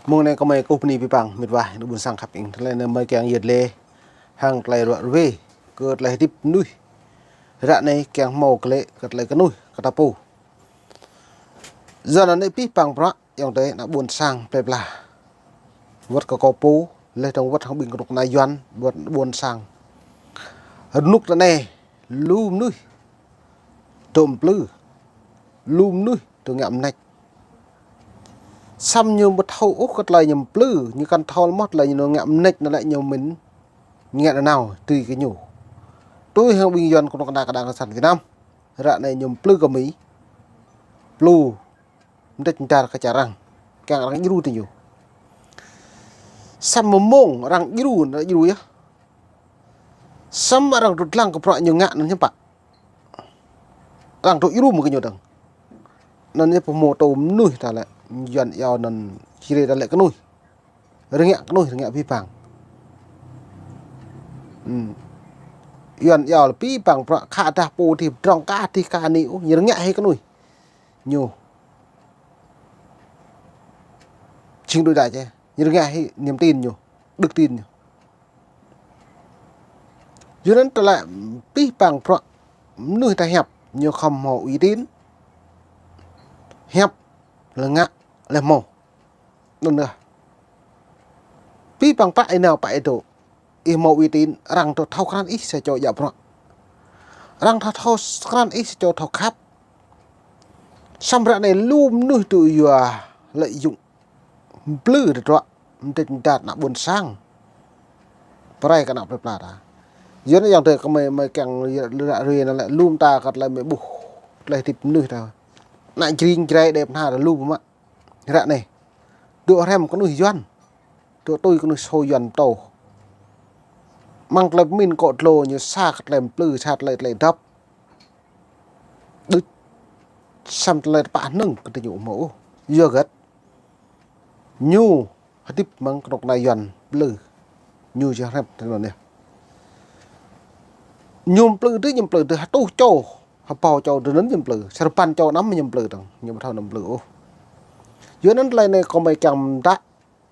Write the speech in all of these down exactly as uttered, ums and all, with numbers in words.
Mơ̆ng anai kơmơi kơkuh bơni abih bang, met wa, ană ƀôn sang khăp ing. Tơlơi anai mơi kiăng yơh lĕ, hăng tơlơi ruă ruê, kơ tơlơi hơdip mơnuih. Ră anai kiăng hmâo kơ lĕ, kơ tơlơi kơnuih, kơ ta pô. Yua anŭn anai abih bang bruă, ayŏng adơi, ană ƀôn sang, plơi pla. Wơ̆t kơ kâo pô, laih dơ̆ng wơ̆t hăng ƀing kơnuk kơna Yuan, wơ̆t ană ƀôn sang. Rơnŭk ră anai, lu mơnuih, dŏ mơplư. Lu mơnuih, dŏ ngă mơneč. Samơ̆ ñu ƀu thâo ôh kơ tơlơi ñu mơplư, ñu kăn thâo lơ̆m tơlơi ñu ngă mơneč anŭn lĕ ñu mĭn ngă nanao tui kơ ñu. Tui hăng ƀing Yuan kơnuk kơna kơđang kơ sang Việt Nam. Ră anai ñu mơplư kơ Mi. Mơplư mơneč mơdar kơ čar arăng. Kiăng arăng djru tui ñu. Samơ̆ mơ̆ng arăng djru, anŭn djru yơh. Samơ̆ arăng dŏ lăng kơ bruă ñu ngă anŭn hiư̆m pă. Arăng dŏ djru mơ̆ng kơ ñu dơ̆ng. Anŭn yơh pơhmô tơ mơnuih ta lĕ, Yuan iâu anŭn Jrai ta lĕ kơnuih. Rơngiă kơnuih, rơngiă abih bang. Hmm. Yuan iâu lĕ abih bang bruă khă dah pô dih pơdrŏng kah dih kah anai ôh, ñu rơngiă hĭ kơnuih. Ñu. Jing đuaĭ đač yơh. Ñu rơngiă hĭ niềm tin ñu, đức tin ñu. Yua anŭn tơlơi abih bang bruă mơnuih ta hiăp, ñu khŏm hmâo uy tín. Hiăp, lĕ ngă, lĕ hmâo. Anŭn yơh. Abih bang pă ih nao pă ih dŏ. Ih hmâo uy tín, arăng dŏ thâo krăn ih sa čô djă bruă. Arăng dŏ thâo krăn ih sa čô thâo khăp. Samơ̆ ră anai lu mơnuih dŏ yua lợi dụng. Mơplư tơdruă, mơneč mơdar ană ƀôn sang. Pơrai kơ ană plơi pla ta. Yua anŭn ayŏng adơi kơmơi, mơi kiăng ră ruai anŭn lĕ lŏm ta kơ tơlơi mơi ƀuh. Tơlơi hơdip mơnuih ta. Ană Jrai, Jrai đe pơnha ta lu mă. Ră anai. Dŏ hrăm kơnuih Yuan. Dŏ tui kơnuih sô Yuan pơtô. Mơ̆ng tơlơi pơmĭn kŏ tlô ñu sa kơ tơlơi mơplư, sa tơlơi tơlơi dŏp. Đôč. Samơ̆ tơlơi tơpă hơnơ̆ng kơ tơ ñu ƀu hmâo ôh. Yua hơget. Ñu hơdip mơ̆ng kơnuk kơna Yuan plư. Ñu jing hrăm tơ anŭn yơh. Ñu mơplư dih, ñu mơplư dih hơtuh čô, hơbâo čô dih anŭn ñu mơplư. Sơrbăn čô anăm ñu mơplư dơ̆ng. Ñu ƀu thâo anăm mơplư ôh. Yua anŭn tơlơi anai kơmơi kiăng mơtă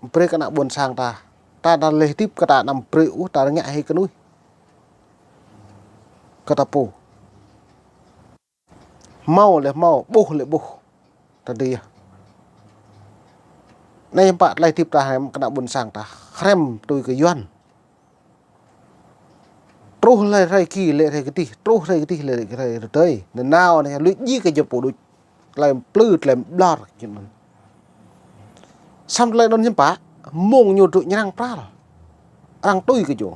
brơi kơ ană ƀôn sang ta. Ta, ta laih hơdip kơ ta anăm brơi ôh, ta rơngiă hĭ kơnuih. Kơ ta pô. Hmâo lĕ hmâo, ƀuh lĕ ƀuh. Ta dih yơh. Anai pă tơlơi hơdip ta hrăm kơ ană ƀôn sang ta. Hrăm tui kơ Yuan. Truh hrơi, hrơi ki lĕ hrơi kơdih, truh hrơi kơdih lĕ hrơi rơdơi. Nanao anai lui djai kơ jơpô đôč. Tơlơi mơplư, tơlơi mơblŏr, jing anŭn. Samơ̆ tơlơi anŭn hiư̆m pă, mơ̆ng ñu dŏ ñrăng pral. Arăng tui kơ ñu.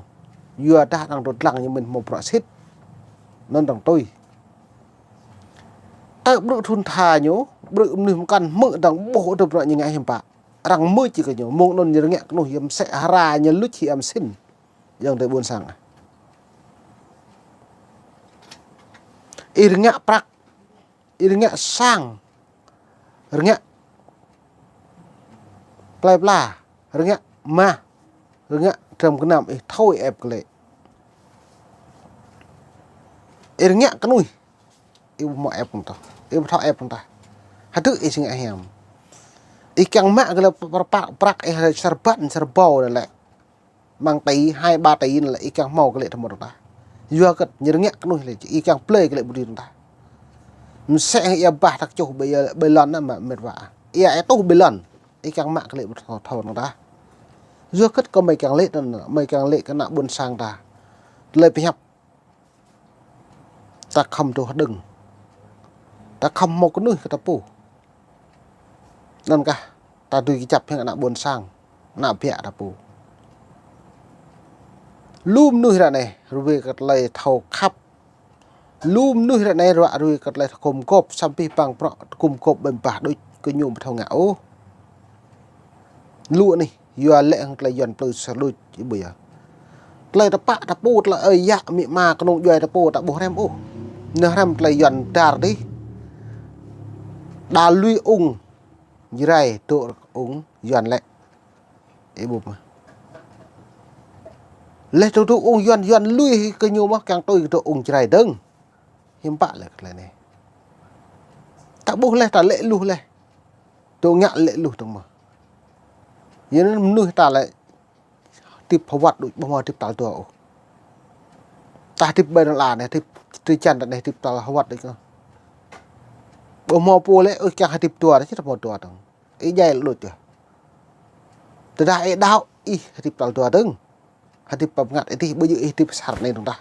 Yua dah arăng dŏ lăng ñu mĭn hmâo bruă sĭt. Anŭn arăng tui. Tơl ƀrư̆ thŭn tha ñu, ƀrư̆ mơnuih mơkăn hmư̆ dơ̆ng ƀuh dŏ bruă ñu ngă hiư̆m pă. Arăng mưč kơ ñu, mơ̆ng anŭn ñu rơngiă kơnuih yơh mơsĕ hra ñu luč hĭ amsĭn. Ayŏng adơi ƀôn sang. Ih rơngiă prăk. Ih rơngiă sang, rơngiă plơi pla, rơngiă mah, rơngiă dram gơnam ih thâo ih ĕp kơ lĕ. Ih rơngiă kơnuih, ih ƀu hmâo ĕp kơ tah, ih ƀu thâo ĕp kơ tah. Hơdơ̆ ih sing ahem. Ih kiăng mă kơ lĕ prăk, prăk ih sơrbăn, sơrbâo anŭn lĕ. Mơ̆ng tỉ, hai ba tỉ anŭn lĕ ih kiăng hmâo kơ lĕ tơmơ̆ dơ̆ng tah. Yua hơget ñu rơngiă kơnuih lĕ, ih kiăng blơi kơ lĕ ƀu dưi dơ̆ng tah. Mơsĕ hăng ia bah ta kơčŭh ƀơi, ƀơi lŏn anŭn mă met wa. Ia ih tuh ƀơi lŏn. Ih kiăng mă kơ lĕ ƀu thâo, thâo dơ̆ng tah. Yua hơget kơ mơi kiăng lĕ anŭn, mơi kiăng lĕ kơ ană ƀôn sang ta. Tơlơi pơhiăp. Ta khŏm dŏ hơđơ̆ng. Ta khŏm hmâo kơnuih kơ ta pô. Anŭn kah ta dưi kơjăp hăng ană ƀôn sang, ană biă ta pô. Lu mơnuih ră anai, ruai kơ tơlơi thâo khăp. Lu mơnuih ră anai ruă ruai kơ tơlơi thâo gum gôp, samơ̆ abih bang bruă gum gôp ƀơ̆ng bah đôč kơ ñu ƀu thâo ngă ôh. Lu anih. Yua lĕ hăng tơlơi Yuan plư sa luč, ih ƀuh yơh. Tơlơi ta pă ta pô, tơlơi ơi yă amĭ ama kơnung djuai ta pô ta ƀu hrăm ôh. Ñu hrăm tơlơi Yuan dar dih. Đa lui ung Jrai dŏ ung Yuan lĕ. Ih ƀuh mơ̆. Laih dŏ dŏ ung Yuan, Yuan lui kơ ñu mơ̆ kiăng tui dŏ ung Jrai dơ̆ng. Hiư̆m pă lĕ tơlơi anai. Ta ƀuh laih, ta lĕ luh laih. Dŏ ngă lĕ luh dơ̆ng mơ̆. Yua anŭn mơnuih ta lĕ hơdip hơwăt đôč, ƀu hmâo hơdip tal dua ôh. Ta hơdip ƀơi anai anai, hơdip drơi jăn anai, hơdip tal hơwăt đôč. Ƀu hmâo pô lĕ ôh kiăng hơdip dua, či ta hmâo dua dơ̆ng. Ih djai lĕ đôč yơh. Tơdah ih đaŏ, ih hơdip tal dua dơ̆ng. Hơdip pơngăt ih tih, ƀu djơ̆ ih hơdip sar anai dơ̆ng tah.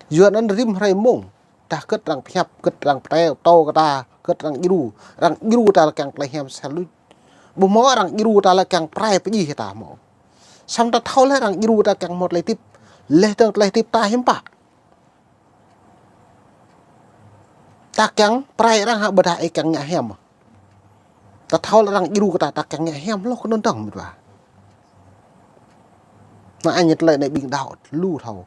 Yua anŭn rĭm hrơi mông, tah gĭt arăng pơhiăp, gĭt arăng pơtô, pơtô kơ ta, gĭt arăng djru, arăng djru ta lĕ kiăng tơlơi hiam sel luč. Ƀu hmâo arăng djru ta lĕ kiăng pơrai pơjih ta hmâo. Samơ̆ ta thâo lĕ arăng djru ta kiăng hmâo tơlơi hơdip, leh dơ̆ng tơlơi hơdip ta hiư̆m pă. Ta kiăng pơrai arăng hă ƀôdah ih kiăng ngă hiam. Ta thâo lĕ arăng djru kơ ta, ta kiăng ngă hiam hloh kơ anŭn dơ̆ng mơ̆n wa. Anŭn ñu tơlơi anai ƀing đaŏ lu thâo.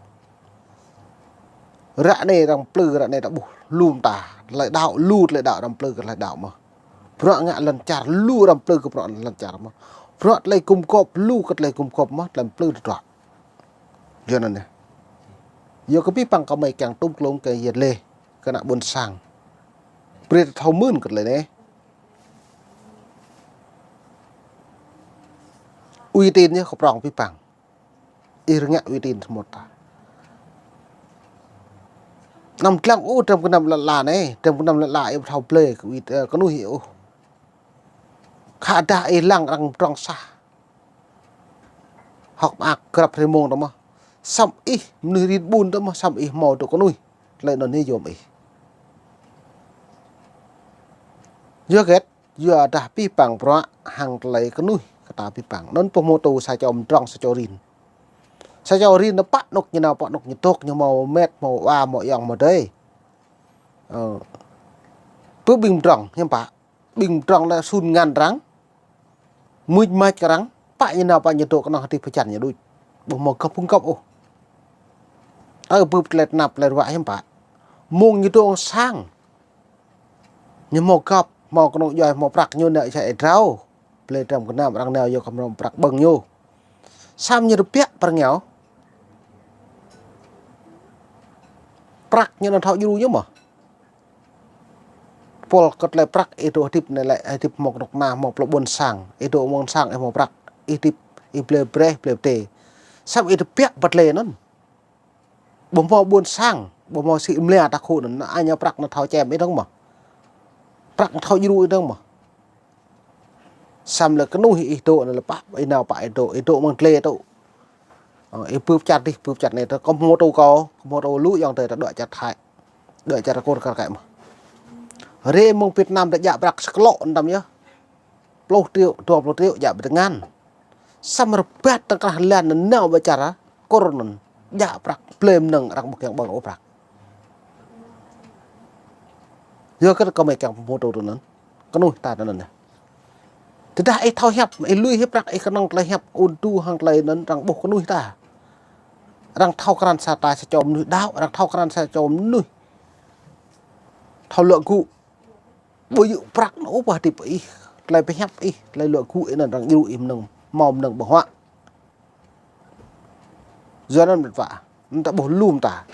Ră anai arăng plư, ră anai ta ƀuh lu mơta. Tơlơi đaŏ lu, tơlơi đaŏ arăng plư kơ tơlơi đaŏ mơ̆n. Bruă ngă lŏn čar lu arăng plư kơ bruă lŏn čar mơ̆n. Bruă tơlơi gum gôp lu kơ tơlơi gum gôp mơ̆n, tơlơi plư tơdruă. Yua anŭn yơh. Yua kơ abih bang gơmơi kiăng tŭm klông kơ yet leh, kơ ană ƀôn sang. Brơi ta thâo mơ̆n kơ tơlơi anai. Uy tín yơh kơ prŏng abih bang. Ih rơngiă uy tín samơ̆ ta. Anăm lăng ôh dram gơnam lŏn ala anai, dram gơnam lŏn ala ih ƀu thâo blơi kơ uy, ơ, kơnuih ih ôh. Khă dah ih lăng arăng pơdrŏng sah. Hơ̆k mơak grăp hrơi mông tơ mơ̆n. Samơ̆ ih mơnuih rin ƀun tơ mơ̆n, samơ̆ ih hmâo dŏ kơnuih. Tơlơi anŭn yơh yôm ih. Yua hơget, yua dah abih bang bruă hăng tơlơi kơnuih kơ ta abih bang. Anŭn pơhmutu sa čô pơdrŏng sa čô rin. Sa čô rin anŭn pă anŏk ñu nao, pă anŏk ñu dŏ, ñu hmâo met, hmâo wa, hmâo ayŏng, hmâo adơi. Ơ. Pơ ƀing pơdrŏng, hiư̆m pă. Ƀing pơdrŏng anŭn sun ngăn arăng. Muč mač kơ arăng, pă ñu nao pă ñu dŏ kơnơ̆ng hơdip hơjăn ñu đôč. Ƀu hmâo gơ̆p pơgơ̆p ôh. Ơ, bưp tơlơi tơnap tơlơi ruă hiư̆m pă. Mông ñu dŏ sang. Ñu hmâo gơ̆p, hmâo kơnơ̆ng djuai, hmâo prăk ñu nao sa ih drao. Blơi dram gơnam arăng nao yua kơ hmâo prăk ƀơ̆ng ñu. Samơ̆ ñu rơbiă pơ rơngiao. Prăk ñu anŭn thâo djru ñu mơ̆n. Pôl kơ tơlơi prăk ih dŏ hơdip anai lĕ, hơdip hmâo kơnuk kơna, hmâo plơi ƀôn sang. Ih dŏ ƀôn sang, ih hmâo prăk, ih hơdip, ih blơi brơi, blơi pơdai. Samơ̆ ih rơbiă pơ tơlơi anŭn. Ƀu hmâo ƀôn sang, ƀu hmâo sĭ mlia ta khŏ anŭn, anai ñu prăk anŭn thâo čem ih dơ̆ng mơ̆n. Prăk anŭn thâo djru ih dơ̆ng mơ̆n. Samơ̆ lĕ kơnuih ih dŏ anŭn lĕ pă, ih nao pă ih dŏ, ih dŏ mơ̆ng glai tŭ. Ơ, ih bưp čar dih, bưp čar anai tơ, kơ hmâo tŭ kâo, kơ hmâo tŭ lu ayŏng adơi ta dŏ čar Thái. Dŏ čar Kur kar kaĭ mơ̆n. Hrơi mơ̆ng Việt Nam ta djă prăk sa klŏ anŭn tăm yơh. Pluh triệu, dua pluh triệu djă ƀơi tơngan. Samơ̆ rơbat tơkrah lan anŭn nao ƀơi čar Kur anŭn. Djă prăk blơi mơnơ̆ng arăng ƀu kiăng ƀơ̆ng ôh prăk. Yua kơ gơmơi kiăng pơhmutu tui anŭn. Kơnuih ta tui anŭn yơh. Tơdah ih thâo hiăp, ih lui hĭ prăk, ih kơnơ̆ng tơlơi hiăp, ôn tu hăng tơlơi anŭn arăng ƀuh kơnuih ta. Arăng thâo krăn sa ta sa čô mơnuih đaŏ, arăng thâo krăn sa čô mơnuih thâo luă gŭ. Ƀu djơ̆ prăk anŭn ôh pơhơdip ih, tơlơi pơhiăp ih, tơlơi luă gŭ ih anŭn arăng djru ih mơnơ̆ng, hmâo mơnơ̆ng ƀơ̆ng huă. Yua anŭn mĕt wa, anŭn ta ƀuh lu mơta.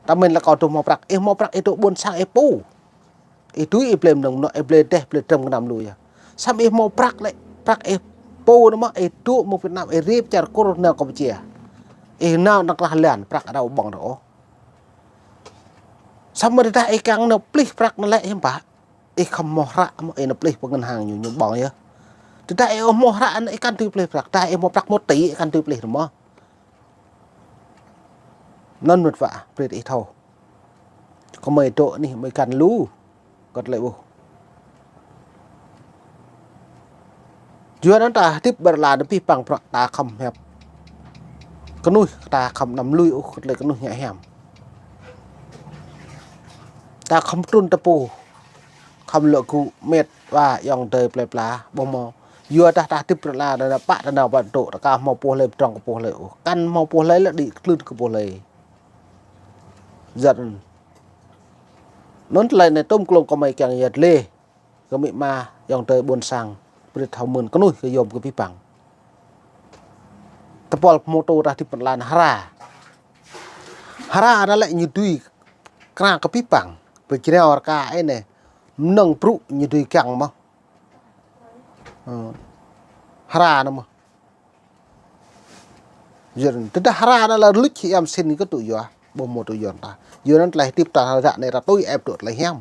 Ta mĭn lĕ kâo dŏ hmâo prăk, ih hmâo prăk ih dŏ ƀôn sang ih pô. Ih tui ih blơi mơnơ̆ng mơnŏ, ih blơi rơdêh, blơi dram gơnam lu yơh. Samơ̆ ih hmâo prăk lĕ, prăk ih pô anŭn mơ̆n, ih dŏ mơ̆ng Việt Nam, ih rĭm čar Kur nao Kampuchia. Ih nao anŭn klah lan, prăk arăng ƀơ̆ng ôh. Samơ̆ tơdah ih kiăng nao plih prăk anŭn lĕ hiư̆m pă. Ih khŏm hmâo hră mơ̆n, ih nao plih pơ ngân hàng ñu, ñu ƀơ̆ng yơh. Tơdah ih ƀu hmâo hră anŭn ih kăn tui plih prăk. Tơdah ih hmâo prăk một tỷ ih kăn tui plih mơ̆n. Anŭn mĕt wa, brơi ih thâo. Gơmơi dŏ anih gơmơi găn lu. Kơ tơlơi ƀuh. Yua anŭn ta hơdip ƀơi lŏn anai abih bang bruă ta khŏm hiăp. Kơnuih ta khŏm anăm lui ôh kơ tơlơi kơnuih ngă hiam. Ta khŏm trŭn tơpŭ. Khŏm luă gŭ mĕt wa ayŏng adơi plơi pla ƀu hmâo. Yua dah ta hơdip ƀơi lŏn anai pă ta nao pă dŏ, ta ka hmâo pô hlơi pơdrŏng kơ pô hlơi ôh. Kăn hmâo pô hlơi lĕ đĭ klưn kơ pô hlơi. Yua anŭn. Anŭn tơlơi anai tŭm klông gơmơi kiăng yet leh. Kơ amĭ ama, ayŏng adơi ƀôn sang, brơi thâo mơ̆n kơnuih kơ yôm kơ abih bang. Tơpul pơhmutu ta hơdip ƀơi lŏn hra. Hra anŭn lĕ ñu dưi kơnang kơ abih bang. Pơjrao rơka ih anai, mơnơ̆ng brŭ ñu dưi kiăng mơ̆n. Ơ. Hra anŭn mơ̆. Yua anŭn, tơdah hra anŭn lĕ luč hiam sin kơ tŭ yua, ƀu hmâo tŭ yua ta. Yua anŭn tơlơi hơdip ta ră anai ta tui ĕp tŭ tơlơi hiam.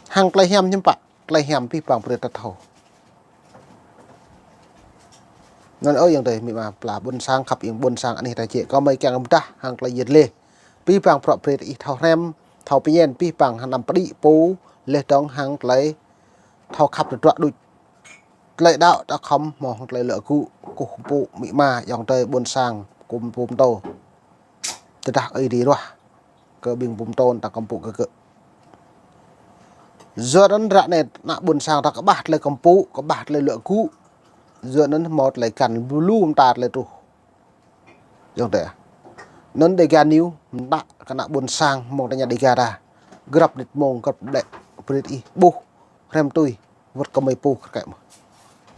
Hăng tơlơi hiam hiư̆m pă, tơlơi hiam abih bang brơi ta thâo. Anŭn ơ ayŏng adơi amĭ ama, pla ƀôn sang khăp ing ƀôn sang anih ta jĕ kơ mơi kiăng pơdah hăng tơlơi yet lĕ. Abih bang prŏ brơi ih thâo hrăm, thâo pơñen, abih bang hăng anăm pơđĭ pô, laih dơ̆ng hăng tơlơi thâo khăp tơdruă đôč. Tơlơi đaŏ ta khŏm hmâo hăng tơlơi lŏ gŭ, kơkuh pơpŭ amĭ ama, ayŏng adơi ƀôn sang, kơ pô pơtô. Tơdah Ơi Adai ruah kơ ƀing pô pơtô ta khŏm pơpŭ kơ gơ̆. Yua anŭn ră anai ană ƀôn sang ta kơƀah tơlơi khŏm pơpŭ, kơƀah tơlơi lŏ gŭ. Yua anŭn hmâo tơlơi găn lu mơta tơlơi truh. Ayŏng adơi. Anŭn Dega News mơtă kơ ană ƀôn sang mơ̆ng tơña Dega ta. Grăp nit mông, grăp ƀlĕ, brơi ih ƀuh, hrăm tui, wơ̆t kơ mơi pô kơ kĕ mơ̆.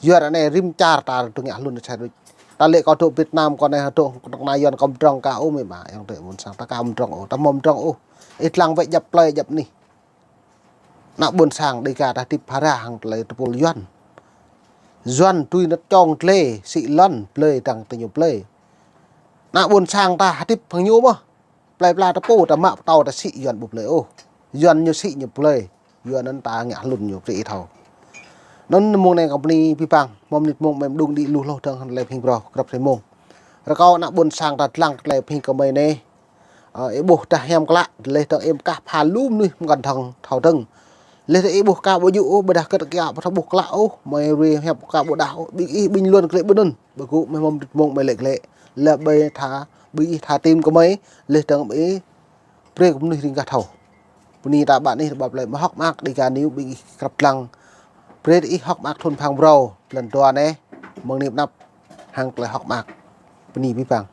Yua ră anai rĭm čar ta tơngă hlŭn sa đôč. Ta lĕ kâo dŏ Việt Nam, kâo anai dŏ kơnuk kơna Yuan kâo mơdrŏng ka ôh amĭ ama, ayŏng adơi ƀôn sang ta ka mơdrŏng ôh, ta hmâo mơdrŏng ôh. Ih lăng wơ̆t djăp plơi djăp anih. Ană ƀôn sang Dega ta hơdip phara hăng tơlơi tơpul Yuan. Yuan tui năt čong tlê, sĭ lŏn, blơi dăng tơñu blơi. Ană ƀôn sang ta hơdip hăng ñu mơ̆. Plơi pla ta pô ta mă pơtâo ta sĭ Yuan ƀu blơi ôh. Yuan ñu sĭ ñu blơi. Yua anŭn ta ngă hlŭn ñu brơi ih thâo. Anŭn mông anai kâo bơni abih bang, mơ̆ng nit mông mơ̆ng đung đĭ lu hloh dơ̆ng hăng tơlơi pơhing brâo, grăp hrơi mông. Rơkâo ană ƀôn sang ta lăng tơlơi pơhing kơ mơi anai. Ơ, ih ƀuh dah hiam klă, laih dơ̆ng ih kah pha lu mơnuih mơ̆ng kăn thâo, thâo dơ̆ng. Laih dơ̆ng ih ƀuh ka ƀu djơ̆ ôh, ƀôdah kơt kiă pha ƀuh klă ôh, mơi ruai hiăp ka ƀu đah ôh, ƀing ih ƀing Yuan glaĭ ƀơi anŭn. Ƀu gŭ mơi mơ̆ng nit mông mơi laĭ glaĭ. Lĕ ƀing tha, ƀing ih tha tim kơ mơi, laih dơ̆ng ƀing ih brơi kơ mơnuih ring gah thâo. Bơni ta ƀă anih ƀă plơi mơ̆ hŏk mơak Dega News ƀing ih grăp lăng. Brơi ih hŏk mơak thun phang brâo, blan dua anai, mơ̆ng anai pơ anăp, hăng tơlơi hŏk mơak. Bơni abih bang.